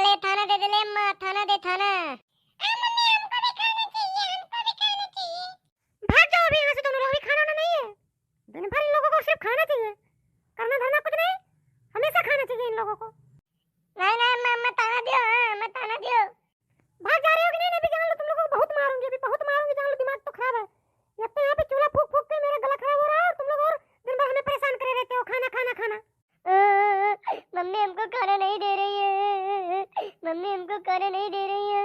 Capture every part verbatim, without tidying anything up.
अरे थाना दे दे ले अम्मा, थाना दे, थाना। ए मम्मी, हमको भी खाना चाहिए, हमको भी खाना चाहिए। भाग जाओ अभी यहाँ से, दोनों लोग, भी खाना ना नहीं है। दिन भर इन लोगों को सिर्फ खाना चाहिए, करना धरना कुछ नहीं, हमेशा खाना चाहिए इन लोगों को। नहीं, नहीं, अम्मा, अम्मा, ताना दियो, हाँ, अम्मा, ताना दियो। भाग जा रहे हो कि नहीं? अभी जान लो, तुम लोगों को बहुत मारूंगी, अभी बहुत मारूंगी, जान लो, दिमाग तो खराब है। एक तो यहाँ पे चूल्हा फूंक फूंक के मेरा गला खराब हो रहा है और तुम लोग और दिन भर हमें परेशान करे रहते हो, खाना, खाना, खाना। अ, मम्मी हमको खाना नहीं दे रही है, मम्मी हमको खाना नहीं दे रही है।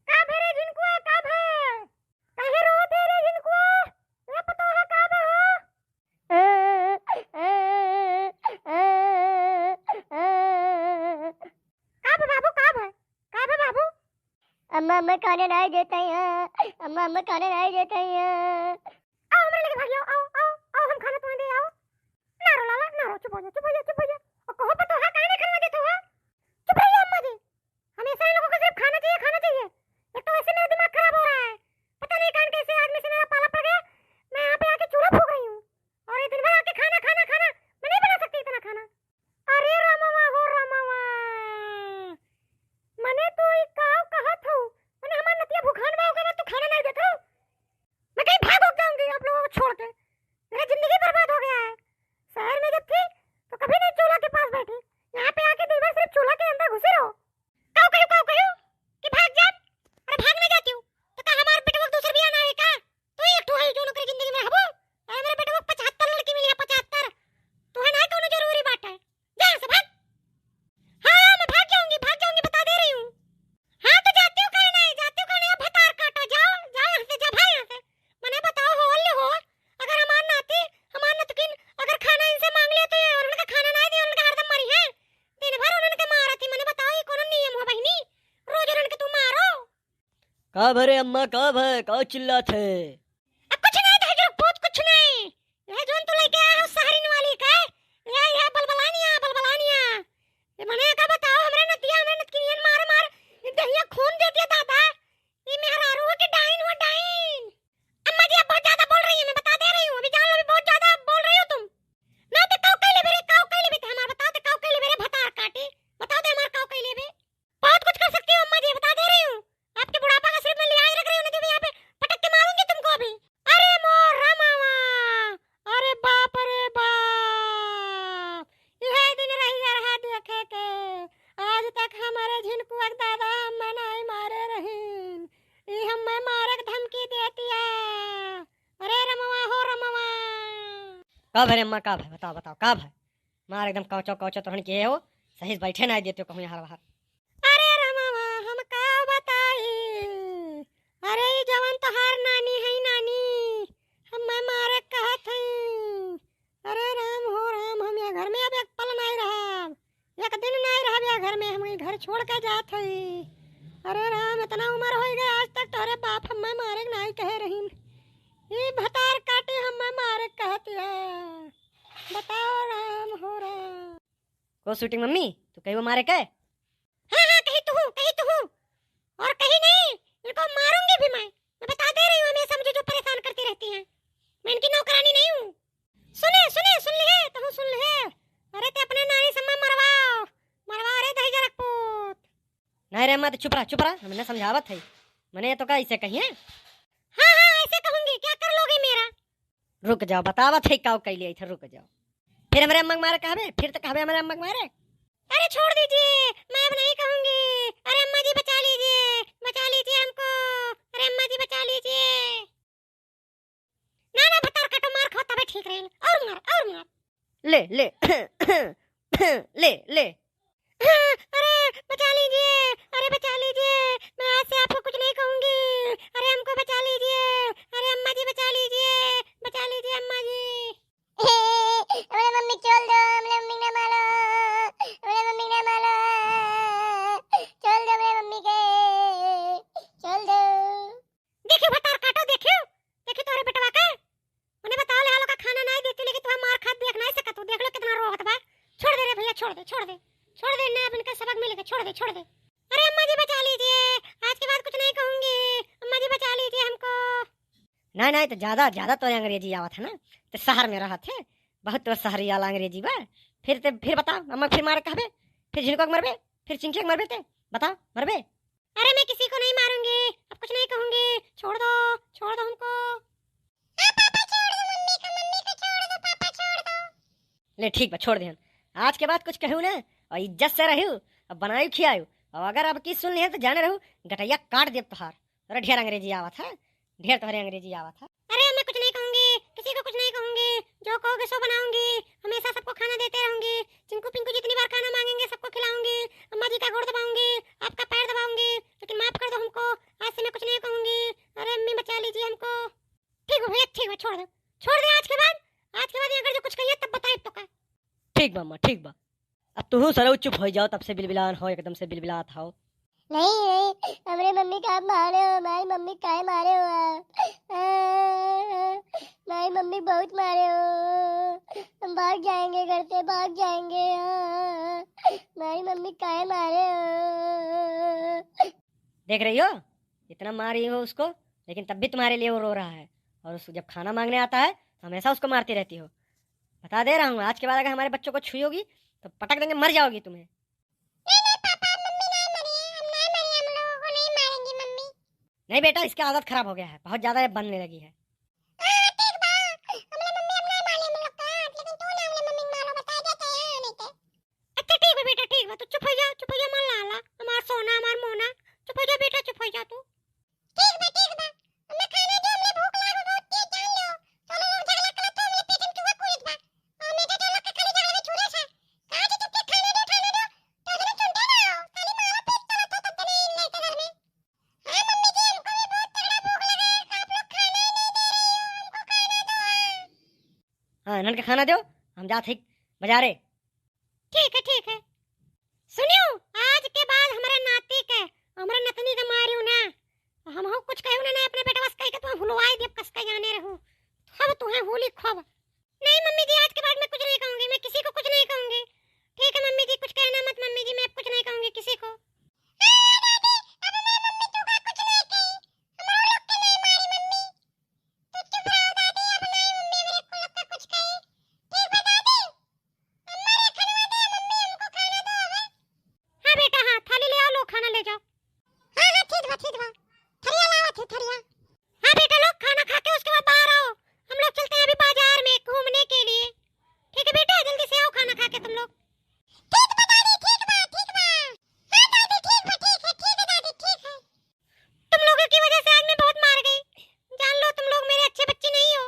का भे रे झिनकुआ, का भे? काहे रोवत है रे झिनकुआ? ए पतोहा, का भे हो? का भे बाबू, का भे? का भे बाबू? अम्मा, अम्मा खाना नहीं देते हैं। अम्मा, अम्मा खाना नहीं देते हैं। आओ, हमरे लगे भागी, आओ, आओ, आओ, आओ, हम खाना तुम्हें दे, आओ। ना रो लाला, ना रो, चुप हो जा, चुप हो जा, चुप हो जा। और कहो पतोहा, काहे नहीं खाना देते हो? चुप रहिए अम्मा जी, हमेशा इन लोगों को सिर्फ खाना चाहिए, खाना चाहिए। एक तो वैसे मेरा दिमाग खराब हो रहा है, पता नहीं कान कैसे आज में से मेरा पाला पड़ गया, मैं यहाँ पे आके चूल्हा फूंक रही हूँ और ये दिन भर आके खाना, खाना, खाना, मैं नहीं बना सकती इतना खाना। अरे रामवा हो रामवा, मने तू ई काव कहत हऊ? मने हमार नतिया भूखान बा, ओकरे बाद तू खाना नहीं देत हऊ? मैं कहीं भाग हो जाऊंगी आप लोगों को छोड़ के। मेरा जिंदगी बर्बाद हो गया है। शहर में जब थी तो कभी नहीं चूल्हा के पास बैठी, यहाँ पे आके दिन भर सिर्फ चूल्हा के अंदर घुसे रहो। काव कहियो, काव कहियो कि भाग जाब? अरे भाग नहीं जाती हूँ तो का हमार बेटवा के दूसर बियाह ना है का? तू ही एक ठो है जो नौकरी जिंदगी में रहबो। अरे मेरे बेटवा को पचहत्तर लड़की मिली है, पचहत्तर। तू है ना कौनो जरूरी बात है। जा यहाँ से भाग। हाँ, मैं भाग जाऊंगी, भाग जाऊंगी, बता दे रही हूँ। हाँ, तो जाती हूँ, कहे नहीं, जाती हूँ, कहे नहीं, अब भतार काटो, जाओ, जाओ यहाँ से, जा भाई यहाँ से। मने बताओ, हो ले हो, अगर हमार नाती, हमार नतकिन, अगर खाना इनसे मांग लिया तो ये और उनका खाना नहीं दिया, उनका हरदम मरी है। दिन भर उनके मारत ही, मने बताओ, ये कौन नियम हो बहिनी? रोज उनके तू मारो। का भरे अम्मा, का भय, का चिल्लात है? अब कुछ नहीं, दहिजरा पूत, कुछ नहीं। यह जोन तू लेके आया हो शहरीन वाली का, यह, यह बलबलानिया, बलबलानिया। ये मने का बताओ, हमरे नतिया, हमरे नतकिनियन मार, मार, ये दहिया खून दे दिया दादा। ये मेहरारू हो कि डाइन हो, डाइन। अम्मा जी, आप बहुत ज्यादा बोल रही हैं, मैं बता दे रही हूँ, अभी जान लो, अभी बहुत ज्यादा बोल रही हो तुम। ना तो काव कह लेबे रे, काव कह लेबे ते हमार, बताओ तो काव कह लेबे रे भतार काटी, बताओ तो हमार काव कह लेबे। बहुत कुछ कर सकती हूँ अम्मा जी, बता दे रही हूँ। आपके बुढ़ापा का सिर्फ मैं लिहाज रख रही हूँ, नहीं तो मैं यहाँ पे पटक के मारूंगी तुमको अभी। अरे मोर रामावा, अरे बाप रे बाप, यह दिन रही रहा देखे के। आज तक हमारे झिनकुआ के दादा अम्मा नहीं मारे रहीन, ई हम्मे मारे के धमकी देतिया। अरे रमवा हो रमवा। का भय रे अम्मा, का भय? बताओ, बताओ, का भय? मार एकदम कौचो कौचो तोहन के हो, सही से बैठे नाहीं देते कहूँ यहाँ बाहर। अरे रमवा, हम का बताई? अरे ई जवन तोहार नानी है नानी, हम्मे मारे कहत है। अरे राम हो राम, हम यह घर में अब एक पल नाहीं रहब, एक दिन नाहीं रहब यह घर में, हम ई घर छोड़ के जात हई। अरे राम, इतना उम्र होइ गए, आज तक तोहरे बाप हम्मे मारे के नाहीं कहे रहीन। ई भतार काटी हम्मे मारे कहत है। बताओ राम हो राम। को शूटिंग मम्मी, तू कही वो मारे के? हाँ, हाँ, कही तू हूँ, कही तू हूँ। और कही नहीं, इनको मारूंगी भी मैं। मैं बता दे रही हूँ, हमेशा मुझे जो परेशान करती रहती हैं। मैं इनकी नौकरानी नहीं हूँ। सुने, सुने, सुन लिए, तू सुन लिए। अरे ते अपने नानी से मत मरवाओ, मरवाओ रे दहिजरा के पूत। नहीं रे अम्मा, तो चुप रहा, चुप रहा, हम इन्हें समझावत है। मने तो का इसे कहिए? हाँ, हाँ, ऐसे कहूंगी, क्या कर लोगे मेरा? रुक जाओ, बतावत है काव कैली आई थे, रुक जाओ। फिर हमरे अम्मा के मारे कहबे, फिर तो कहबे हमरे अम्मा के मारे। अरे छोड़ दीजिए, मैं अब नहीं कहूंगी। अरे अम्मा जी बचा लीजिए, बचा लीजिए हमको। अरे अम्मा जी बचा लीजिए। ना, ना, भतार काटो, मार खाओ तबे ठीक रहे। और मार, और मार। ले, ले, ले, ले। हाँ, अरे बचा लीजिए, अरे बचा लीजिए, मैं आज से आपको कुछ नहीं कहूंगी। अरे हमको बचा लीजिए, अरे अम्मा जी बचा लीजिए, बचा लीजिए अम्मा जी। हमरे मम्मी छोड़ दो, हमरे मम्मी ना मारो, हमरे मम्मी ना मारो, छोड़ दो हमरे मम्मी के, छोड़ दो। देखियो भतार काटो, देखियो, देखियो तोहरे बेटवा के। उन्हें बताओ ले, हालों का खाना नहीं देती, लेकिन तुम्हारा मार खात देख नहीं सकत हो। देख लो कितना रोवत बा। छोड़ दे रे भैया, छोड़ दे, छोड़ दे, छोड़ दे, इन्हें अब इनका सबक मिलेगा, छोड़ दे, छोड़ दे। अरे अम्मा जी बचा लीजिए, आज के बाद कुछ नहीं कहूंगी, अम्मा जी बचा लीजिए हमको। नहीं, नहीं, तो ज्यादा, ज्यादा तो अंग्रेजी आवत है ना, तो शहर में रहत है, बहुत तो सहरी आला अंग्रेजी बा। फिर ते, फिर बता, अम्मा फिर मार कहबे, फिर झिनको के मरबे, फिर चिंकिया के मरबे ते, बता, मरबे? अरे, मैं किसी को नहीं मारूंगी, अब कुछ नहीं कहूंगी, छोड़ दो, छोड़ दो हमको। हाँ पापा, छोड़ दो मम्मी को, मम्मी को छोड़ दो पापा, छोड़ दो। ले ठीक बा, छोड़ दिहन। आज के बाद कुछ कहू ना, और इज्जत से रहू, और बनायू खियायू, और अगर अब की सुन लिहे तो जाने रहू, गटैया काट देब तोहार। अरे ढेर अंग्रेजी आवत है, ढेर तोहरे अंग्रेजी आवत है। अरे मैं कुछ नहीं कहूंगी, किसी को कुछ नहीं कहूंगी, जो कहोगे सो बनाऊंगी, हमेशा सबको खाना देते रहूंगी। चिंकू पिंकू जितनी बार खाना मांगेंगे सबको खिलाऊंगी, अम्मा जी का गोड़ दबाऊंगी, आपका पैर दबाऊंगी, लेकिन माफ कर दो हमको, आज से मैं कुछ नहीं कहूंगी। अरे अम्मी बचा लीजिए हमको। ठीक बा भैया, ठीक बा, छोड़ दे, छोड़ दे। आज के बाद, आज के बाद अगर जो कुछ कहिए तब बताए तो का। ठीक बा अम्मा, ठीक बा। अब तुहू सरऊ चुप हो जाओ, तब से बिलबिलान हो, एकदम से बिलबिलात हो। नहीं, नहीं, हमरे मम्मी का आप मारे हो, हमारी मम्मी काहे मारे हो आप? आ, हमारी मम्मी बहुत मारे हो, हम भाग जाएंगे घर से, भाग जाएंगे। आ, हमारी मम्मी काहे मारे हो? देख रही हो, इतना मारी हो उसको, लेकिन तब भी तुम्हारे लिए वो रो रहा है। और उस, जब खाना मांगने आता है तो हमेशा उसको मारती रहती हो। बता दे रहा हूँ, आज के बाद अगर हमारे बच्चों को छुई होगी तो पटक देंगे, मर जाओगी तुम्हें। नहीं, नहीं पापा, मम्मी नहीं मारी है, हम नहीं मारी, हम लोगों को नहीं मारेंगी मम्मी। नहीं बेटा, इसकी आदत खराब हो गया है, बहुत ज्यादा ये बनने लगी है। हाँ, ठीक बा, हमरे मम्मी अब नहीं मारी हम लोग का, लेकिन तू ना हमरे मम्मी को मारो, बता देते हैं, नहीं तो। अच्छा ठीक बा बेटा, ठीक बा, तू चुप हो जा, चुप हो जा, मन ला ला, हमार सोना, हमार मोना, चुप हो जा बेटा, चुप हो जा तू। ठीक बा, ठीक बा, हमें खाना दो, हमरे भूख लागल बहुत तेज, जान लो। दोनों लोग झगड़ा करत हो, हमरे पीछे में चूहा कूदत बा। और मैं तो लोग के खाली झगड़ा में छुरे छा। कहाँ से चुपके खाना दो, खाना दो, तो जरा सुनते ना हो, खाली मारो पेट चलत हो तब जने इन लेके घर में। हाँ मम्मी जी, हमको भी बहुत तगड़ा भूख लगा है, आप लोग खाना ही नहीं दे रही हो, हमको खाना दो। हाँ, हाँ, इन्हन के खाना दो, हम जात ही बाजारे। ठीक है, ठीक है। सुनियो, आज के बाद हमरे नाती के, हमरे नतनी के मारियो ना। हम हो कुछ कहू ना, ना अपने बेटवा से कह के तुम्हें हुलवाई देब, कस के जाने रहू। अब तुम्हें होली खूब। नहीं मम्मी जी, आज के बाद मैं कुछ नहीं कहूंगी, मैं किसी को कुछ नहीं कहूंगी। ठीक है मम्मी जी, कुछ कहना मत मम्मी जी, मैं अब कुछ नहीं कहूंगी किसी को। हाँ, दादी, अब मैं मम्मी तू का कुछ नहीं कही। हमरो लोग के नहीं मारी मम्मी। तू चुप रहो दादी, अब नहीं मम्मी मेरे को लोग का कुछ कही। ठीक बा दादी? अम्मा रे, खाना दे, मम्मी, हमको खाना दो अबे। हाँ बेटा, हाँ, थाली ले आओ, लो खाना ले जाओ। हाँ, हाँ, ठीक बा, ठीक बा। थरिया लावत है, थरिया। हाँ बेटा, लोग खाना खा के उसके बाद बाहर आओ। हम लोग चलते हैं अभी बाजार में घूमने के लिए। ठीक है बेटा, जल्दी से आओ खाना खा के तुम लोग। ठीक बा दादी, ठीक बा, ठीक बा। हाँ दादी, ठीक बा, ठीक है, ठीक है दादी, ठीक है। तुम लोगों की वजह से आज मैं बहुत मार गई। जान लो, तुम लोग मेरे अच्छे बच्चे नहीं हो।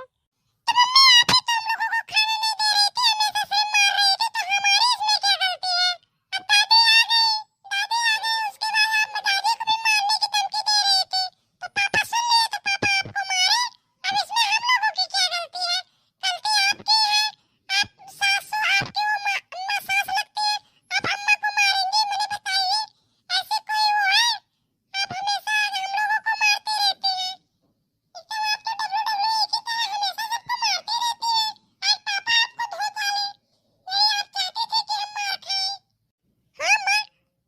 तो मम्मी, आप ही तो हम लोगों को खाना नहीं दे रही थी, हमेशा से मार रही थी, तो हमारी इसमें क्या गलती है? अब दादी आ गई, दादी आ गई, उसके बाद हम दादी को भी मारने की धमकी दे रही थी, तो पापा सुन लिए, तो पापा आपको मारे। अब इसमें हम लोगों की क्या गलती है? गलती आपकी है, आप सासू, आपकी वो माँ, अम्मा सास लगती है, आप अम्मा को मारेंगी, मुझे बताइए, ऐसे कोई वो है? आप हमेशा हम लोगों को मारती रहती हैं। एकदम आप तो W W E की तरह हमेशा सबको मारती रहती हैं। आज पापा आपको धोत वाले, यही आप चाहती थी कि हम मार खाएं। हाँ माँ,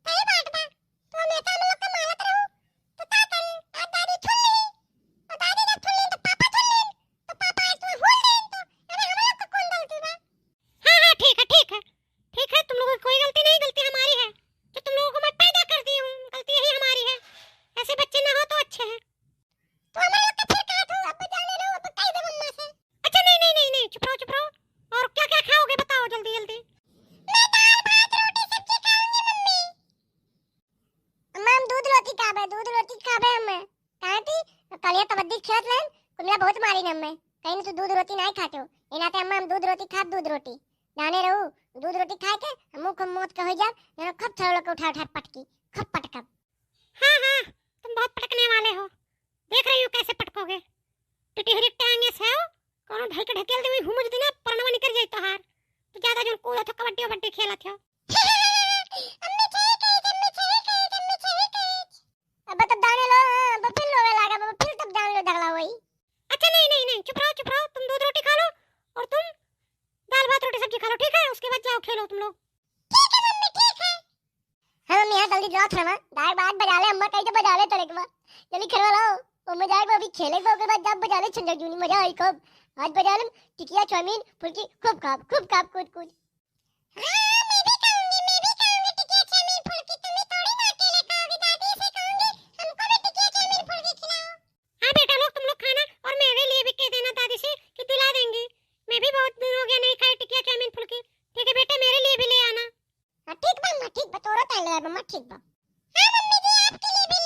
सही बात बा। तू हमेशा हम लोग का मारत रहू। तो का करी? आज दादी छुल ली। और दादी जब छुल ली तो पापा छुल ली। तो पापा आज तुम्हें भूल गए तो, अरे हम लोग का कौन गलती बा? हाँ, हाँ, ठीक है, ठीक है। ठीक है, तुम लोगों की कोई गलती नहीं, गलती हमारी है। जो तुम लोगों को मैं पैदा कर दी हूँ, गलती यही हमारी है। ऐसे बच्चे ना हो तो अच्छे हैं। तो हम लोग के फिर कहा तू, अब जाने दो, अब कह दे मम्मा से। अच्छा, नहीं, नहीं, नहीं, नहीं, चुप रहो, चुप रहो। और क्या क्या खाओगे, बताओ जल्दी, जल्दी। मैं दाल, भात, रोटी, सब्जी खाऊंगी मम्मी। अम्मा, हम दूध रोटी खाबे, दूध रोटी खाबे हम। काहे ती? कलिया तबद्दी खेलत रहन, कुमिला बहुत मारी न हमें। कहीं न तू दूध रोटी नहीं खाते हो। ए नाते अम्मा, हम दूध रोटी खाब, दूध रोटी। जाने रहू, दूध रोटी खाए के हमहू खूब मौत के हो जाब, जानो खूब थोड़ा लोग के उठा उठा पटकी, खूब पटकब। हाँ, हाँ, तुम बहुत पटकने वाले हो। देख रही हूँ कैसे पटकोगे। टिटिहरी टांगे से हो, कोनो धई के ढकेल देवे, हुमुज दिना परनवा निकल जाई तोहार। तो ज्यादा जोन कूदत हो, कबड्डी वबड्डी खेलत हो। अम्मी ठीक है, अम्मी ठीक है, अम्मी ठीक है। अब तब जाने लो, अब फिर लोवे लागा, अब फिर तब जाने लो झगड़ा वही। अच्छा, नहीं, नहीं, नहीं, चुप रहो, चुप रहो, तुम दूध रोटी खा लो और तुम दाल भात रोटी सब्जी खा लो, ठीक है? उसके बाद जाओ खेलो तुम लोग। ठीक है मम्मी, ठीक है। हाँ मम्मी, हाँ, जल्दी जाओ खेलवा, दाल भात बजा ले, अम्मा कही तो बजा ले तड़कवा, जल्दी खेलवा लाओ, वो मजा आएगा, अभी खेले, ओके बाद जब बजा ले छंजा जूनी, मजा आई खूब। आज बाजार में टिकिया, चाउमीन, फुल्की खूब खाब, खूब खाब, कूद कूद। हाँ, मैं भी खाऊंगी, मैं भी खाऊंगी टिकिया, चाउमीन, फुल्की। तुम ही थोड़ी ना अकेले खाओगी, दादी से कहूंगी, हमको भी टिकिया, चाउमीन, फुल्की खिलाओ। हाँ बेटा लोग, तुम लोग खाना और मेरे लिए भी कह देना दादी से कि दिला देंगी। मैं भी बहुत दिन हो गया नहीं खाई टिकिया, चाउमीन, फुल्की। ठीक है बेटा, मेरे लिए भी ले आना। हाँ ठीक बा अम्मा, ठीक बा, तोरो ताई ले आइब अम्मा, ठीक बा। हाँ मम्मी जी, आपके लिए भी